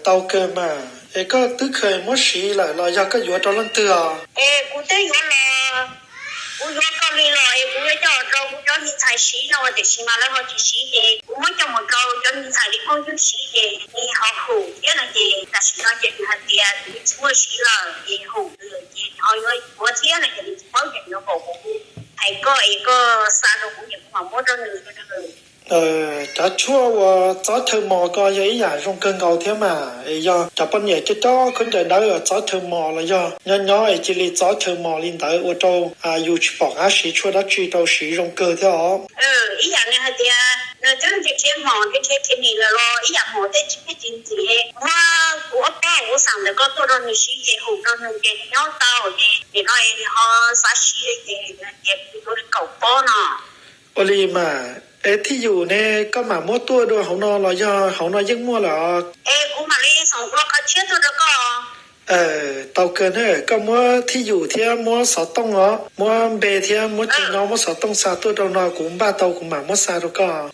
Tau kawg mas, es koj twb kheev muab siv lawm los yog koj yuav rau leej twg os? Es kuv twb yuav los, kuv yuav koj li los es kuv yuav coj rau kuv cov me ntxhais siv no tiam sis mas lawv ho tsis siv ces kuv muab coj mus rau cov me ntxhais li phooj ywg siv ces nws ho hum thiab no ces tam sim no ces nws hais tias nws tsis muaj siv lawm ces hum ces nws ho yuav yuav thiab no ces nws tsis paub ces nws yuav kom kuv hais koj es koj xa rau kuv ces kuv mam muab rau nws. Cov tshuaj uas txob chaw mos ko yog ib yam zoo kawg nkaus thiab mas, es yog cov poj niam coj coj khaub ncaws dawb txob chaw mos los yog nyob nyob es cia li txob chaw mos li ntawd ua rau yus tsis pom qab siv tshuaj dab tsi rau siv zoo kawg thiab os. Ib yam nws hais tias nws twb nrhiav nrhiav hmos nrhiav nrhiav khiav nim lawm los ib yam hmos tej tsis pheej tsis ntxiv, muab kuv ob pob kuv xam ntawm koj tuaj rau nws siv ces hum rau nws ces nws nyob tau ces nim no nws ho xav siv ces nws tias kuv yuav li kaum pob no. Ua li mas, es thij yum ne koj mam muab tuaj dua hauv no los yog hauv no yeej muaj lawm? Es kuv mam li xom ua qhov tshiab tuaj rau koj. Tau kawg na, koj muab thij yum thiab muab xov tooj os, muab npe thiab muab tsis nyob muab xov tooj xa tuaj rau no kuv npaj tau kuv mam muab xa rau koj.